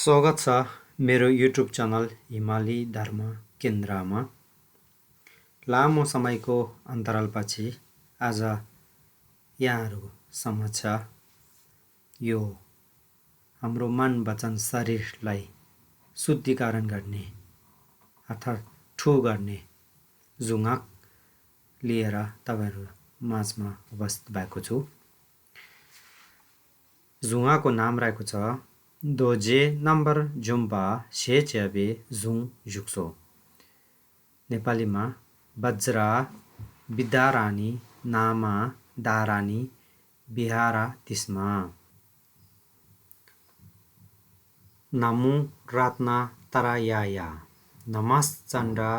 स्वागत छ मेरो युट्युब च्यानल हिमाली धर्म केन्द्रमा। लामो समयको अन्तरालपछि आज यहाँहरू समक्ष यो हाम्रो मन वचन शरीरलाई शुद्धिकरण गर्ने अर्थात् ठु गर्ने जुङ्गाक लिएर तपाईहरु माझमा उपस्थित भएको छु। जुङ्गाको नाम रहेको छ दोजे नम्बर जुम्बा शेच्याबे जुङ जुक्सो। नेपालीमा बज्रा विद्यारानी नामा दारानी बिहारा तिस्मा। नमु रत्न तरायाया नमस चण्डा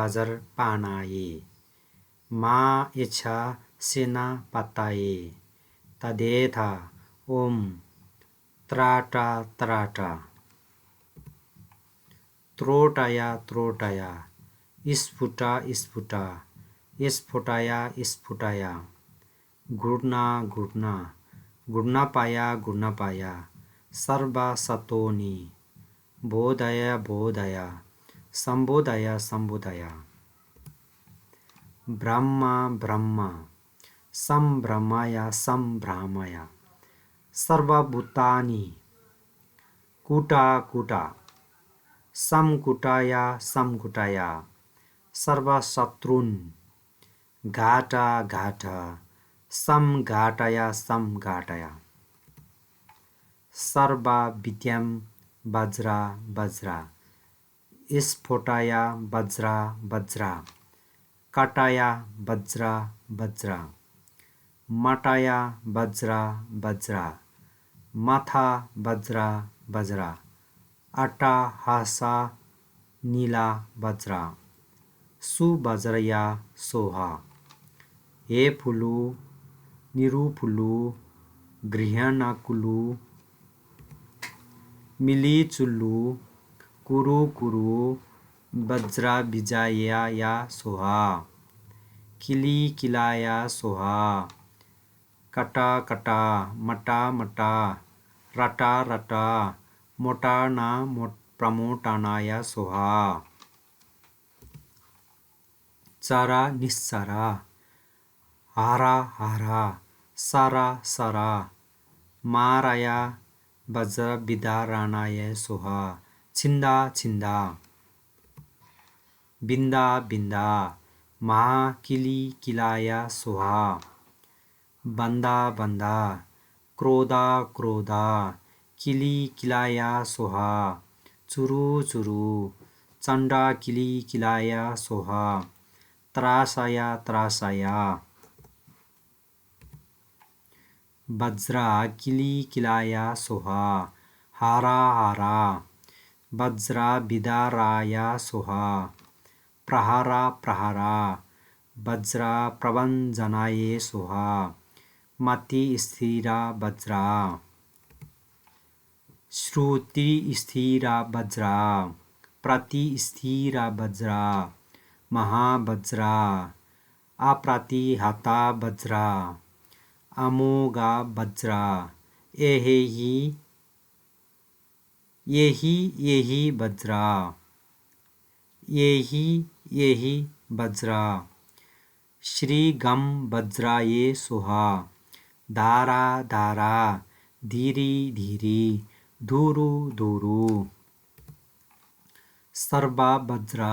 बजर पानाये मा इच्छा सेना पताये तदेथा ओम त्राटा त्राटा त्रोटाया त्रोटाया स्फुटा स्फुटा स्फुटाया स्फुटाया गुड्ना गुड्ना गुड्ना पाया सर्वा सतोनी बोधय बोधय सम्बोधय सम्बोधय ब्रह्मा ब्रह्मा संभ्रमय संभ्रामय सर्वभूतानि कूटा कूटा समकुटाया समकुटाया सर्वशत्रुन् घाटा घाटा समघाटया समघाटया सर्वविद्यां वज्रा वज्रा स्फोटाया वज्रा वज्रा कटाया वज्रा वज्रा मटाया वज्रा वज्रा माथा वज्रा वज्रा अटा हासा नीला वज्रा सुवज्रया सोहा हे फुलु निरुफुलु गृहनकुलु मिली चुल्लु कुरु कुरु वज्रा विजया सोहा किली किलाया सोहा कटा कटा मटा मटा रटा रटा मोटाना प्रमोटानाया सोहा चरा निश्चरा हारा हारा सरा सरा माराया वज्र विदारानाय सोहा छिन्दा छिन्दा बिन्दा बिन्दा महा किली किलाया सोहा बन्दा बन्दा क्रोधा क्रोधा किली किलाया सोहा चुरु चुरु चण्डा किली किलाया सोहा त्रासाया त्रासाया वज्रा किली किलाया सोहा हारा हारा वज्रा विदाराया सोहा प्रहारा प्रहारा वज्रा प्रभञ्जनाय सोहा मति स्थिरा वज्रा श्रुति स्थिरा वज्रा प्रति स्थिरा वज्रा महावज्रा अप्रतिहता वज्रा अमोघा वज्रा यही यही वज्रा यही वज्रा श्री गम वज्राये सोहा धारा धारा धीरी धीरी धुरु धुरु सर्वा वज्रा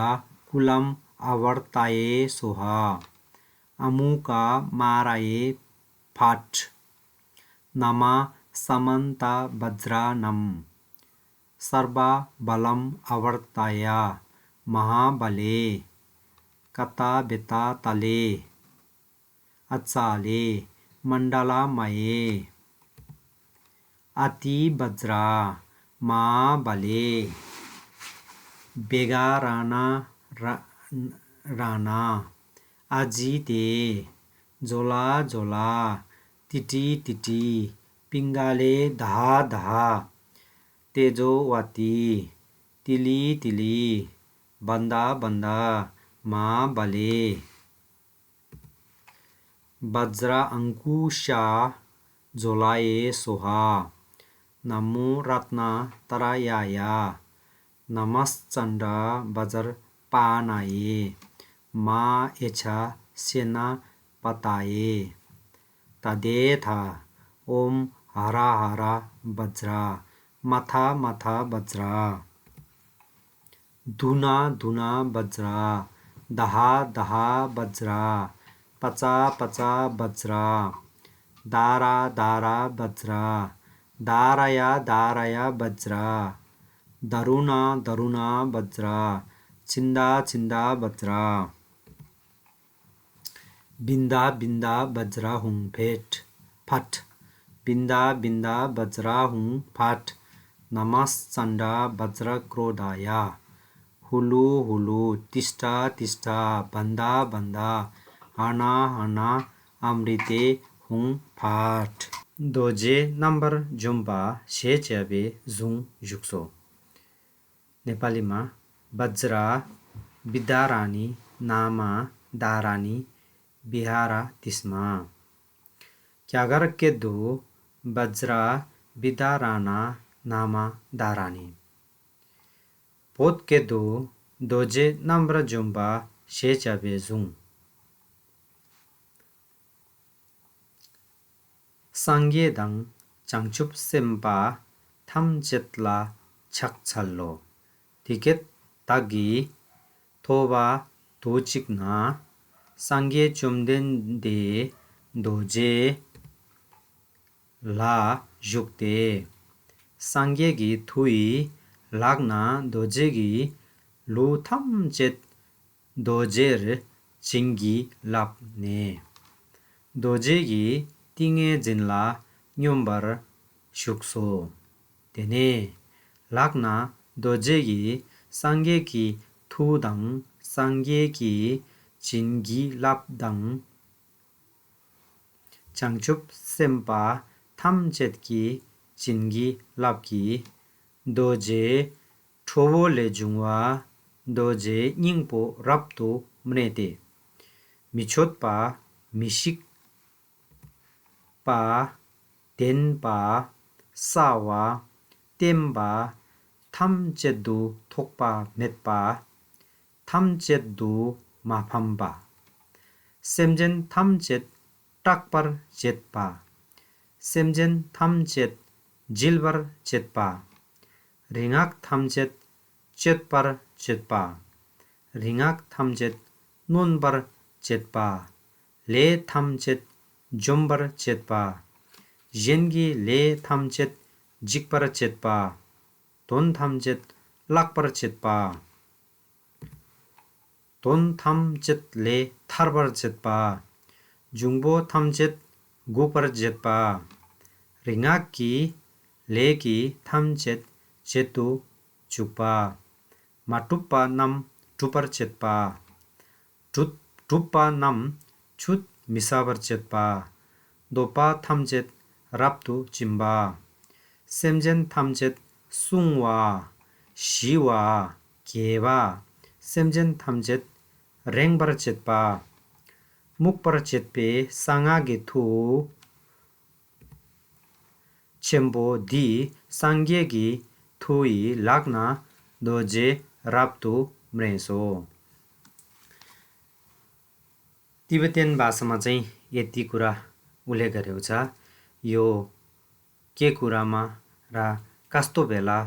कुलम आवर्ताये सोहा अमुका माराये फाट नमा समन्ता वज्रानम सर्वा बलम आवर्ताया महाबले कता बेता तले अचाले मंडलामये अति वज्रा महाबले बेगा राणा राणा अजिते जोला जोला तिटी तिटी पिंगाले धा धा तेजोवती तिली तिली बंदा बंदा महाबले वज्रा अंकुशा जोलाये सोहा नमो रत्न तरायाया नमश्चण्ड बजर पानाये मा एछा सेना पताये तदेथा ओम हरा हरा वज्रा मथा मथा वज्रा धुना धुना वज्रा दहा दहा वज्रा पचा पचा वज्रा दारा दारा वज्रा दारया दारया वज्रा दरुणा दरुणा वज्रा छिन्दा छिन्दा वज्रा बिन्दा बिन्दा वज्रा हुँ फेट फट बिन्दा बिन्दा वज्रा हुँ फट नमश्चण्ड वज्र क्रोधाया हुलु हुलु तिष्ठा तिष्ठा भन्दा भन्दा हना हना अमृते हुँ फाट दोजे नम्बर जुम्बा सेच्याबे जुङ जुक्सो नेपालीमा वज्रा विद्यारानी नामा दारानी बिहारा तिस्मा क्यागर के दो वज्रा विद्याराना नामा दारानी पोत के दो दोजे नम्र जुम्बा सेच्याबे जुङ सांगेदङ चाङचुप सेम्पा थमचेतला छक्छल्लो तिकेत तागी थोबा तोचिकना सांगे चुम्देन दे दोजे ला जुक्ते सांगेगी थुई लाग्ना दोजेगी लु थमचेत दोजेर चिंगी लाप्ने दोजेगी तिंगे जिनला न्युम्बर शुक्सो तेने लाग्ना दोजेगी सांगेकी थुदङ सांगेकी चिंगी लाप्दङ चाङचुप सेम्पा थमचेतकी चिंगी लाप्की दोजे ठोबो ले जुङवा दोजे निङपो रप्तो मनेते मिछोतपा मिसिक पा तेनपा सावा तेम्बा थमचेदु थोकपा मेतपा थमचेदु माफम्बा सेमजेन थमचेद टाकपर चेतपा सेमजेन थमचेद जिलबर चेतपा रिङाक थमचेद चेतपर चेतपा रिङाक थमचेद नोनबर चेतपा ले थमचेद जोम्बर चेतपा जेनगी ले थमचेद जिकपर चेतपा तोन थमचेद लाकपर चेतपा तोन थमचेद ले थारबर चेतपा जुङबो थमचेद गोपर चेतपा रिङाक की ले की थमचेद चेतु चुपा माटुप्पा नम टुपर चेतपा टुप्पा नम छुत मिसाबर चेतपा दोपा थमचेद राप्तु चिम्बा सेमजेन थमचेद सुङवा शिवा केवा सेमजेन थमचेद रेङबर चेतपा मुकपर चेतपे सांगागे थु चेम्बो दी सांगेगी थुई लाग्ना दोजे राप्तु म्रेसो तिब्बतियन भाषामा चाहिँ यति कुरा उल्लेख गरेको छ यो के कुरामा र कस्तो बेला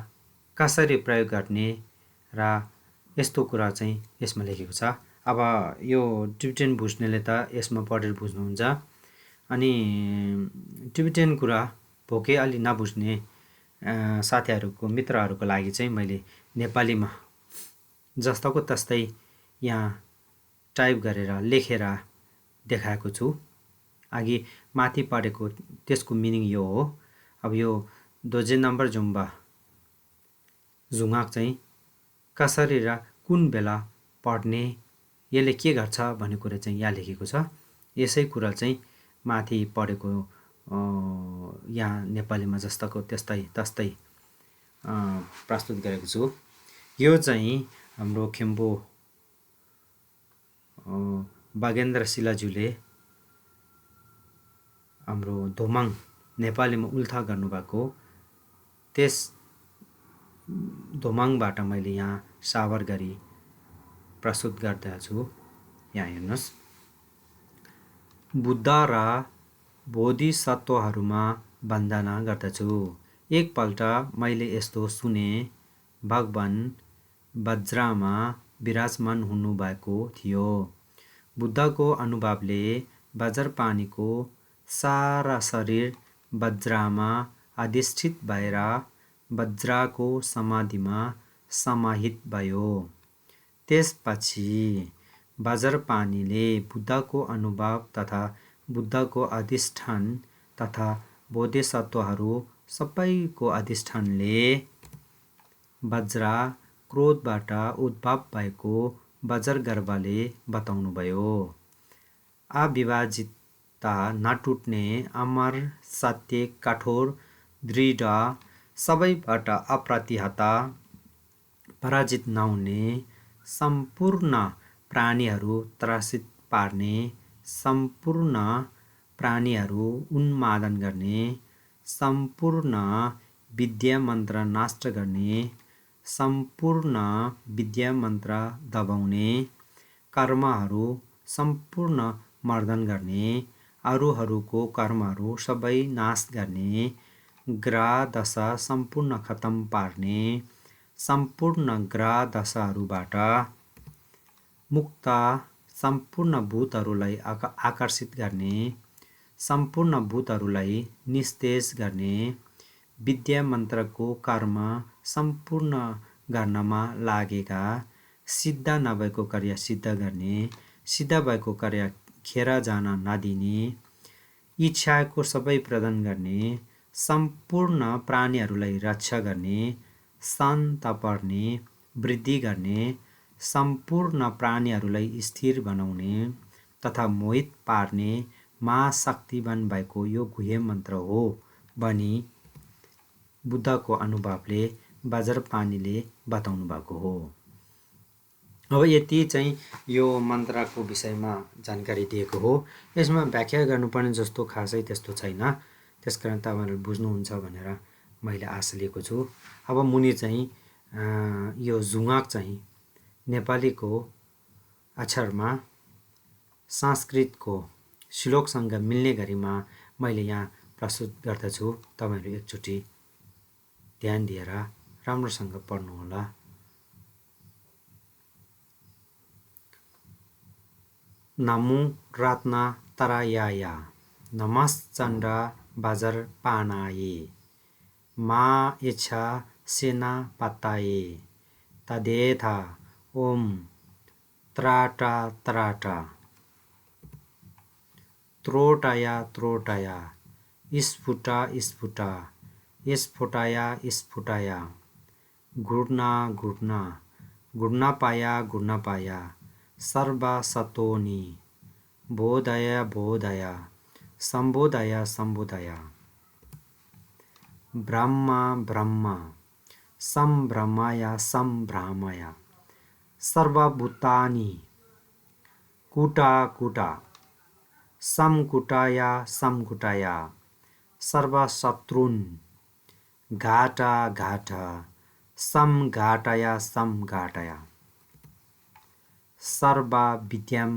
कसरी प्रयोग गर्ने र यस्तो कुरा चाहिँ यसमा लेखेको छ अब यो टिबेटियन बुझ्नेले त यसमा पढेर बुझ्नुहुन्छ अनि टिबेटियन कुरा भोकै अलि नबुझ्ने साथीहरूको मित्रहरूको लागि चाहिँ मैले नेपालीमा जस्तोको तस्तै यहाँ टाइप गरेर लेखेर देखाएको छु अघि माथि पढेको त्यसको मिनिङ यो हो अब यो दोजे नम्बर जुम्बा जुङाक चाहिँ कसरी र कुन बेला पढ्ने यसले के गर्छ भन्ने कुरा चाहिँ यहाँ लेखेको छ यसै कुरा चाहिँ माथि पढेको यहाँ नेपालीमा जस्तोको तस्तै प्रस्तुत गरेको छु यो चाहिँ हाम्रो खेम्बो बागेन्द्र शिलाज्यूले हाम्रो धोमाङ नेपालीमा उल्था गर्नुभएको त्यस दोमाङबाट मैले यहाँ सावर गरी प्रस्तुत गर्दछु। यहाँ हेर्नुहोस्, बुद्ध र बोधिसत्वहरूमा वन्दना गर्दछु। एकपल्ट मैले यस्तो सुने, भगवान वज्रमा विराजमान हुनुभएको थियो। बुद्धको अनुभवले वज्रपाणिको सारा शरीर वज्रमा अधिष्ठित भएर वज्रको समाधिमा समाहित भयो। त्यसपछि वज्रपाणिले बुद्धको अनुभव तथा बुद्धको अधिष्ठान तथा बोधिसत्वहरू सबैको अधिष्ठानले वज्र क्रोधबाट उद्भव भएको वज्रगर्भले बताउनुभयो। अविभाजितता नटुट्ने, अमर, सत्य, कठोर, दृढ, सबैबाट अप्रतिहत, पराजित नहुने, सम्पूर्ण प्राणीहरू त्रसित पार्ने, सम्पूर्ण प्राणीहरू उन्मादन गर्ने, सम्पूर्ण विद्या मन्त्र नष्ट गर्ने, सम्पूर्ण विद्या मन्त्र दबाउने, कर्महरू सम्पूर्ण मर्दन गर्ने, अरूहरूको कर्महरू सबै नाश गर्ने, ग्रह दशा सम्पूर्ण खतम पार्ने, सम्पूर्ण ग्रह दशाहरूबाट मुक्त सम्पूर्ण भूतहरूलाई आकर्षित गर्ने, सम्पूर्ण भूतहरूलाई निस्तेज गर्ने, विद्या मन्त्रको कर्म सम्पूर्ण गर्नमा लागेका, सिद्ध नभएको कार्य सिद्ध गर्ने, सिद्ध भएको कार्य खेर जान नदिने, इच्छाको सबै प्रदान गर्ने, सम्पूर्ण प्राणीहरूलाई रक्षा गर्ने, शान्त पार्ने, वृद्धि गर्ने, सम्पूर्ण प्राणीहरूलाई स्थिर बनाउने तथा मोहित पार्ने महाशक्तिवान भएको यो गुह्य मन्त्र हो भनी बुद्धको अनुभवले वज्रपाणिले बताउनु भएको हो। अब यति चाहिँ यो मन्त्रको विषयमा जानकारी दिएको हो। यसमा व्याख्या गर्नुपर्ने जस्तो खासै त्यस्तो छैन, त्यसकारण तपाईँहरूले बुझ्नुहुन्छ भनेर मैले आशा लिएको छु। अब मुनि चाहिँ यो जुङाक चाहिँ नेपालीको अक्षरमा संस्कृतको श्लोकसँग मिल्ने गरीमा मैले यहाँ प्रस्तुत गर्दछु। तपाईँहरू एकचोटि ध्यान दिएर राम्रोसँग पढ्नुहोला। नमो रत्नत्रयाय नमश्चण्ड वज्रपाणाय मा इच्छा सेनापतये तदेथा ओम त्राटा त्राटा त्रोटया त्रोटया स्फुटा स्फुटा स्फुटाया स्फुटाया घूर्णा घूर्णा घूर्णपाया घूर्णपाया सर्वसतोनि बोधय बोधय सम्बोधय सम्बोधय ब्रह्म ब्रह्म सम्भ्रमय सम्भ्रामय सर्वभूतानि कूटा कूटा समकुटाय समकुटाय सर्वशत्रुन् घाट घाट समघाटय समघाटय सर्वविद्यां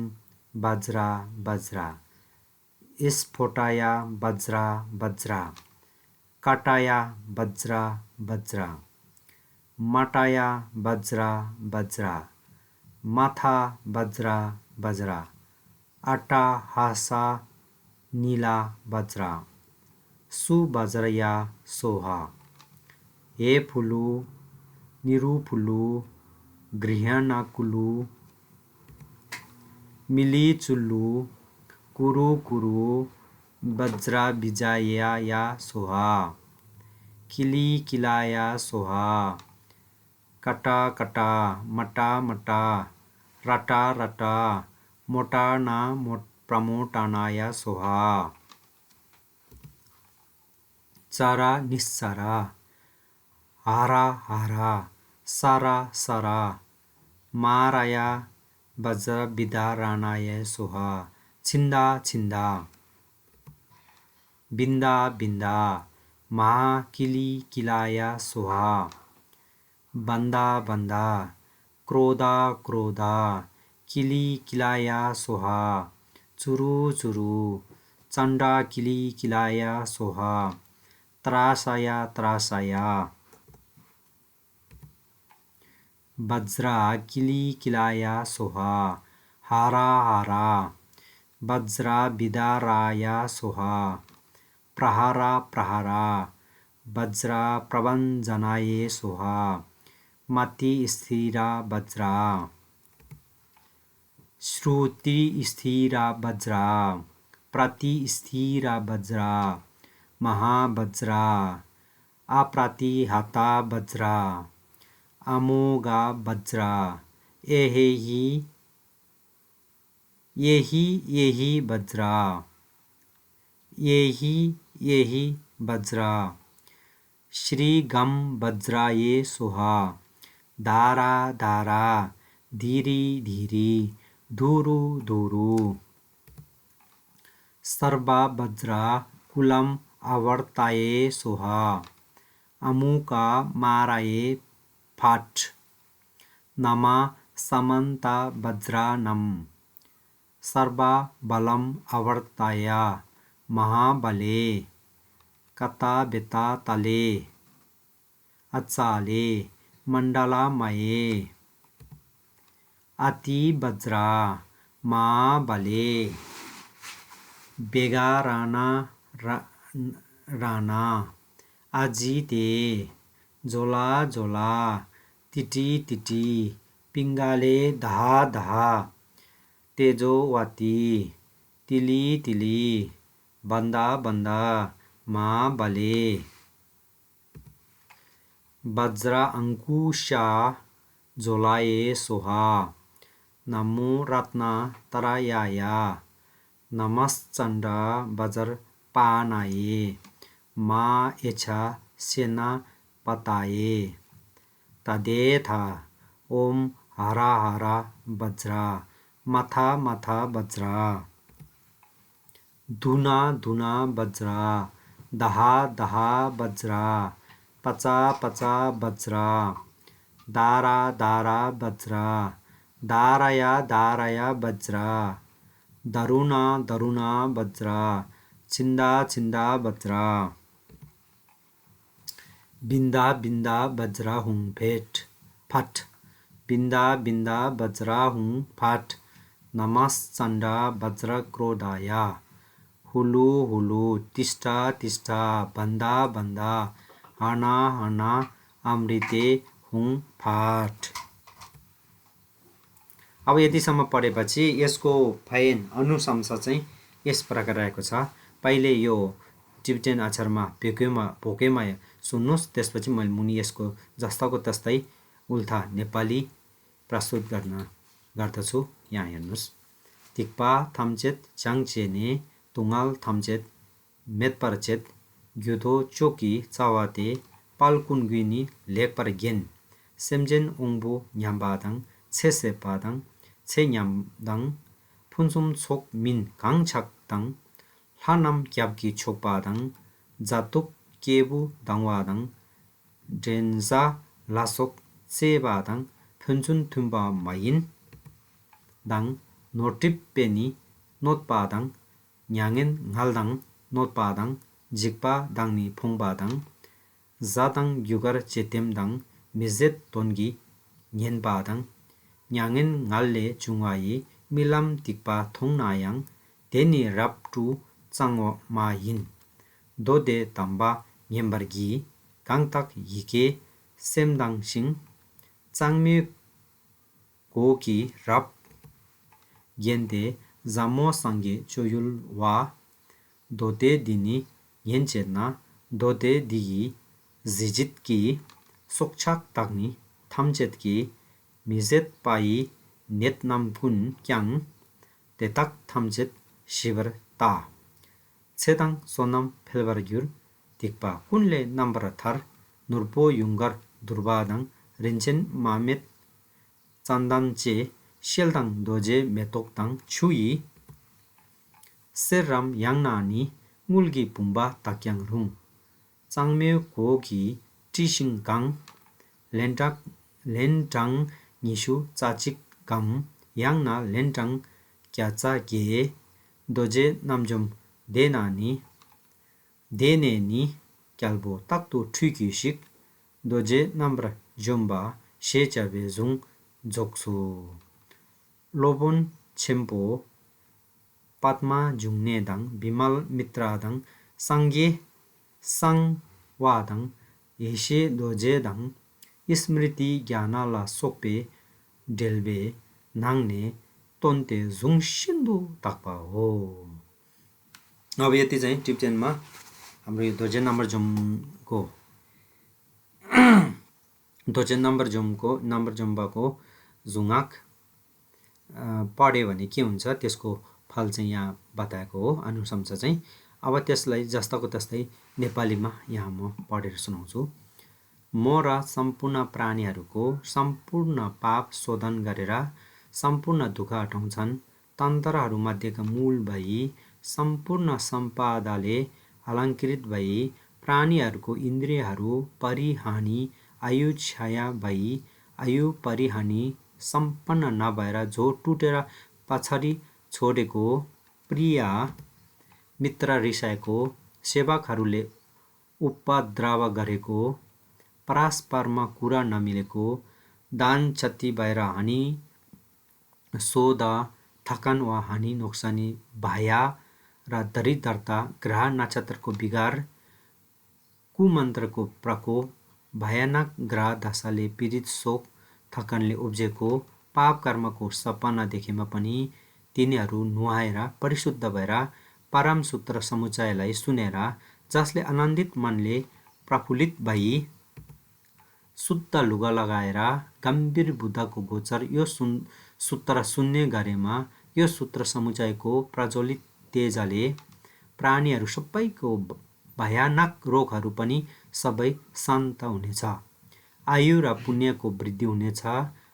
वज्र वज्र स्फोटाय वज्र वज्र कटाय वज्र वज्र मटाय वज्र वज्र मथा वज्र वज्र अट्टहास नीला वज्र सुवज्रया सोह हे फुलु निरुफुलु गृहणकुलु मिलिचुल्लु कुरु कुरु वज्र विजयाय सोह किली किलाय सोह कटा कटा मटा मटा रटा रटा मोटाना प्रमोटनाय सोह चरा निश्चरा हारा हारा सरा सरा माराय वज्र विदारणाय सोह छिन्दा छिन्दा बिन्दा बिन्दा 마 किली किलाया सोहा बंदा बंदा क्रोधा क्रोधा किली किलाया सोहा चुरु चुरु चंडा किली किलाया सोहा त्रासाया त्रासाया वज्रा किली किलाया सोहा हारा हारा वज्रा विदाराया सोहा प्रहारा प्रहारा वज्रा प्रभञ्जनाय सोहा मति स्थिरा वज्रा श्रुति स्थिरा वज्रा प्रति स्थिरा वज्रा महावज्रा अप्रतिहता वज्रा अमोघा वज्रा यही वज्रा यही वज्रा श्रीगम वज्राये सोहा धारा धारा धीरी धीरी धुरु धुरु सर्वा वज्रा कुलम आवर्ताये सोहा अमुका माराये फाट नमा समन्ता वज्रानम सर्वा बलम आवर्ताया महाबले कता बेता तले अचाले मंडलामये अति वज्रा महाबले बेगाराना राना अजिते जोला जोला तिटी तिटी पिंगाले धा धा तेजोवती तिली तिली बंदा बंदा महाबले वज्रा अंकुशा जोलाये सोहा नमो रत्ना तरायाया नमश्चंडा वज्र पानाये मा एछा सेना पताये तदेथा ओम हरा हरा वज्रा मथा मथा वज्रा धुना धुना वज्रा दहा दहा वज्रा पचा पचा वज्रा दारा दारा वज्रा दारया दारया वज्रा दरुणा दरुणा वज्रा छिंदा छिंदा वज्रा बिंदा बिंदा वज्रा हूँ फेट फट बिंदा बिंदा वज्रा हूँ फट नमश्चंडा वज्र क्रोधाया हुलु हुलु तिष्ठा तिष्ठा बंदा बंदा हना हना अमृते हुँ फाट। अब यतिसम्म पढेपछि यसको फाइन अनुशंसा चाहिँ यस प्रकार रहेको छ। पहिले यो टिबेटन अक्षरमा भोकेमा सुन्नुहोस्, त्यसपछि मैले मुनि यसको जस्ताको तस्तै उल्था नेपाली प्रस्तुत गर्दछु। यहाँ हेर्नुहोस्। तिक्पा थम्चेत चाङचेने तुङाल थम्चेत मेतपरचेत ग्युथो चोकी चावाते पालकुनगुइनी लेकपर गेन सेमजेन ओङबो न्याम्बादङ छेसेपादङ छे न्याम्दङ फुन्सुम छोक मिन काङछाक्दङ ह्लानाम क्याब्की छोकपादङ जातुक केबु दङवादङ डेन्जा लासोक चेबादङ फुन्सुन थुम्बा माइन दङ नोटिप्पेनी नोटपादङ न्याङेन ngaldङ नोटपादङ जिक्पा दङनी फुङबादङ जादङ युगर चेतेमदङ मिजेत तोन्गी न्येनबादङ न्याङेन ngaldले चुङवाई मिलाम तिक्पा थोङनायाङ देनी राप्टु चाङमाइन दोदे तम्बा न्येम्बर्गी गाङताक हिके सेमदाङसिङ चाङमे गोकी राप गेन्ते जामो संगे चोयुलवा दोदे दिनी न्येनचेना दोदे दिगी जिजितकी सोक्छाक ताक्नी थम्चेतकी मिजेत पाई नेतनामकुन क्याङ तेताक थम्चेत शिवर ता छेदाङ सोनम फेलबरग्युर तिक्पा कुनले नम्बर थर नुर्पो युङ्गर दुर्बादङ रिन्चेन मामेत चन्दनचे शेलदङ दोजे मेतोक्दङ छुई सेरम याङनानी मुल्गी पुम्बा ताक्याङ रुङ 짱메 고기 찌싱강 렌장 니슈 짜직감 양나 렌장 꺄짜게 도제 남좀 데나니 데네니 꺄보 딱도 튀기식 도제 남브라 좀바 셰자베중 족수 로본 쳔보 पात्मा जुङनेदाङ बिमल मित्रादाङ सांगे सांवादाङ येशे दोजेदाङ स्मृति ज्ञानाला सोपे डेल्बे नाङ्ने तोन्ते जुङसिन्दु ताक्पा हो। अब यति चाहिँ टिप्टेनमा हाम्रो यो दोजे नम्बर जुम्बाको जुङाक पढ्यो भने के हुन्छ त्यसको फल चाहिँ यहाँ बताएको हो अनुशंसा चाहिँ। अब त्यसलाई जस्ताको तस्तै नेपालीमा यहाँ म पढेर सुनाउँछु। म र सम्पूर्ण प्राणीहरूको सम्पूर्ण पाप शोधन गरेर सम्पूर्ण दुःख हटाउँछन्। तन्त्रहरूमध्येका मूल भई सम्पूर्ण सम्पदाले अलङ्कृत भई प्राणीहरूको इन्द्रियहरू परिहानि आयु छाया भई आयु परिहानि सम्पन्न नभएर जो टुटेर पछाडि छोडेको प्रिय मित्र रिसाएको सेवकहरूले उपद्रव गरेको परस्परमा कुरा नमिलेको दान क्षति भएर हानि शोध थकान वा हानि नोक्सानी भया र दरिद्रता ग्रह नक्षत्रको बिगार कुमन्त्रको प्रकोप भयानक ग्रह दशाले पीडित शोक थकानले उब्जेको पाप कर्मको सपना देखेमा पनि तिनीहरू नुहाएर परिशुद्ध भएर परम सूत्र समुच्चयलाई सुनेर जसले आनन्दित मनले प्रफुल्लित भई शुद्ध लुगा लगाएर गम्भीर बुद्धको गोचर यो सूत्र सुन्ने गरेमा यो सूत्र समुच्चयको प्रज्वलित तेजले प्राणीहरू सबैको भयानक रोगहरू पनि सबै शान्त हुनेछ। आयु र पुण्यको वृद्धि हुनेछ।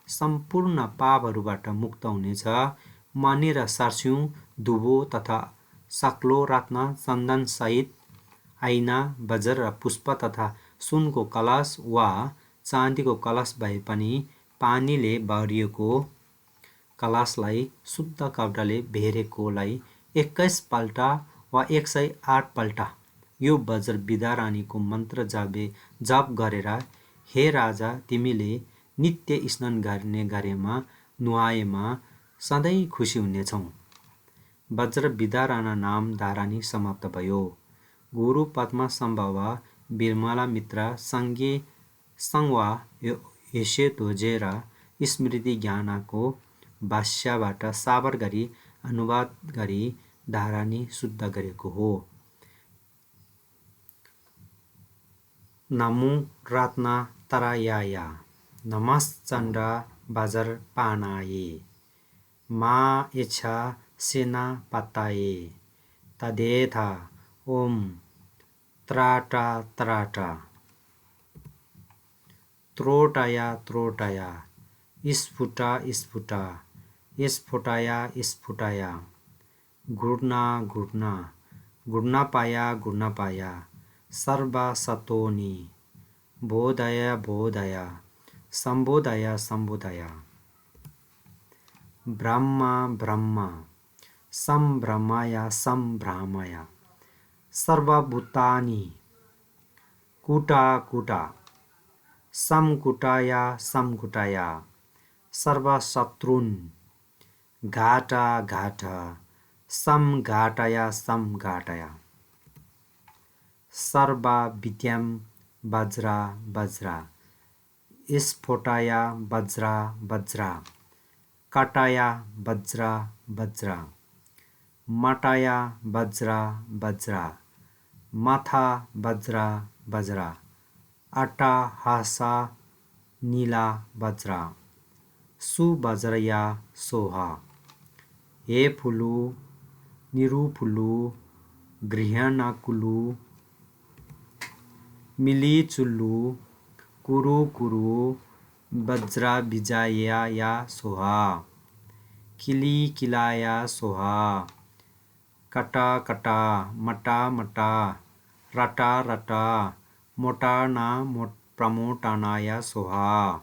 सम्पूर्ण पापहरूबाट मुक्त हुनेछ। मणि र सर्स्युं दुबो तथा सक्लो रत्न चन्दन सहित ऐना वज्र र पुष्प तथा सुनको कलश वा चाँदीको कलश भए पनि पानीले भरिएको कलशलाई शुद्ध कपडाले भेरेकोलाई 21 पल्ट वा 108 पल्ट यो वज्र विद्यारानीको मन्त्र जप गरेर हे राजा तिमीले नित्य स्नान गर्ने गरेमा नुहाएमा सधैँ खुसी हुनेछौ। वज्र विद्याराना नाम धारानी समाप्त भयो। गुरु पद्मा सम्भव बिरमला मित्र सङ्गे सङ्वा येशे दोजे र स्मृति ज्ञानको भाष्यबाट साबर गरी अनुवाद गरी धारानी शुद्ध गरेको हो। नमो रत्न तरायाय नमश्चण्ड बजर पानाये मा इच्छा सेना पताये तदेथा ओम त्राटा त्राटा त्रोटया त्रोटया स्फुटा स्फुटा स्फुटाया स्फुटाया घुर्ना घुर्ना घुर्ना पाया सर्व सतोनी बोधय बोधय सम्बोधय सम्बोधय ब्रह्मा ब्रह्मा सम्भ्रमय सम्भ्रामय सर्वभूतानि कुटा कुटा समकुटाय समकुटाय सर्वशत्रुन् घाट घाट समघाटय समघाटय सर्वविद्यां वज्र वज्र स्फोटाय वज्र वज्र कटाय वज्र वज्र मटाय वज्र वज्र माथा वज्र वज्र अट्टहास नीला वज्र सुवज्रया सोहा हे फुलु निरुफुलु गृहणकुलु मिली चुल्लु कुरु कुरु वज्र विजया सोहा किली किलाया सोहा कटा कटा मटा मटा रटा रटा मोटाना प्रमोटानाय स्वाहा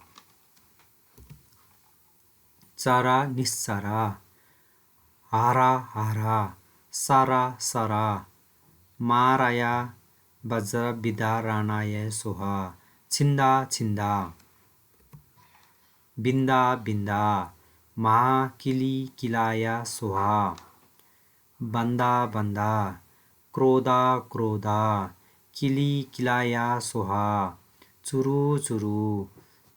चरा निस्सारा हारा हारा सारा सारा माराया वज्र विदाराणाय स्वाहा छिन्दा छिन्दा बिन्दा बिन्दा महाकिली किलाय स्वाहा बन्दा बन्दा क्रोधा क्रोधा किली किलाय स्वाहा चुरु चुरु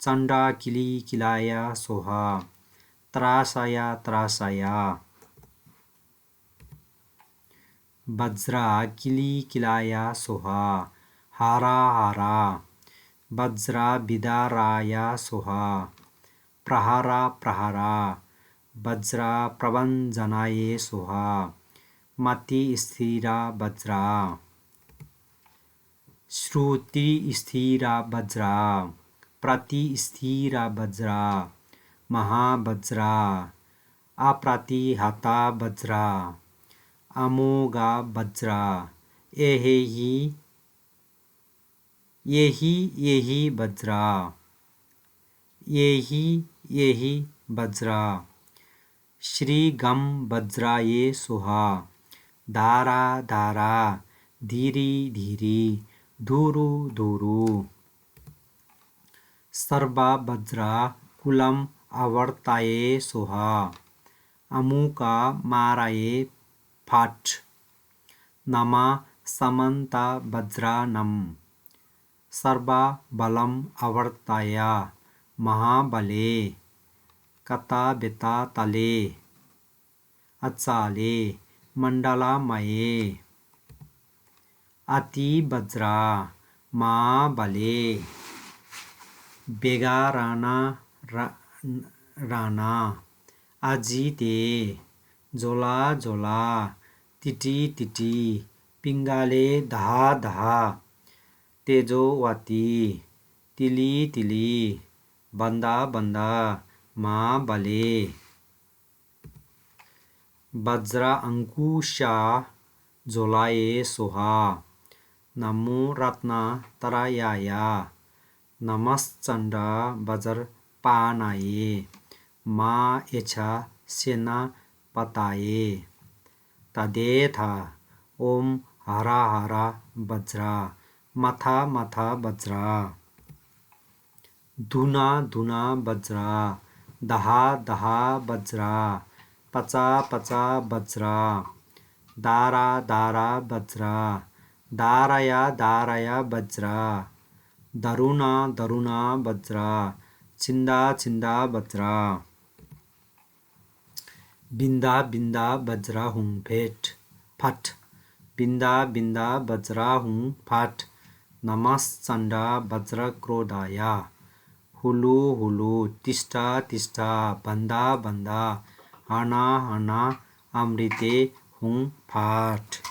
चण्डा किली किलाय स्वाहा त्रासाय त्रासाय वज्रा किली किलाय स्वाहा हारा हारा वज्रा विदाराय स्वाहा प्रहारा प्रहारा वज्रा प्रभञ्जनाय स्वाहा मति स्थिरा वज्रा श्रुति स्थिरा वज्रा प्रति स्थिरा वज्रा महावज्रा अप्रतिहता वज्रा अमोघा वज्रा यही वज्रा यही वज्रा श्रीगम वज्राय स्वाहा धारा धारा धीरी धीरी धुरु धुरु सर्वा वज्रा कुलम आवर्ताय स्वाहा अमुका माराय फाट नमा समन्ता वज्रानम सर्वा बलम आवर्ताय महाबले कता बेता तले अचाले मंडलामये अति वज्रा महाबले बेगा राणा अजिते जोला जोला तिटी तिटी पिंगाले धा धा तेजोवती तिली तिली बंदा बंदा महाबले वज्रा अंकुशा जोलाय स्वाहा नमो रत्ना तरायाय नमश्चंड वज्र पानाय मा एछा सेना पताये तदेथा ओम हरा हरा वज्रा मथा मथा वज्रा धुना धुना वज्रा दहा दहा वज्रा पचा पचा वज्रा दारा दारा वज्रा दारया दारया वज्रा दरुणा दरुणा वज्रा छिन्दा छिन्दा वज्रा बिन्दा बिन्दा वज्रा हुं फेट फट बिन्दा बिन्दा वज्रा हुं फट नमश्चण्ड वज्र क्रोधाय हुलु हुलु तिष्ठा तिष्ठा बन्दा बन्दा हना हना अमृते हुं फाट।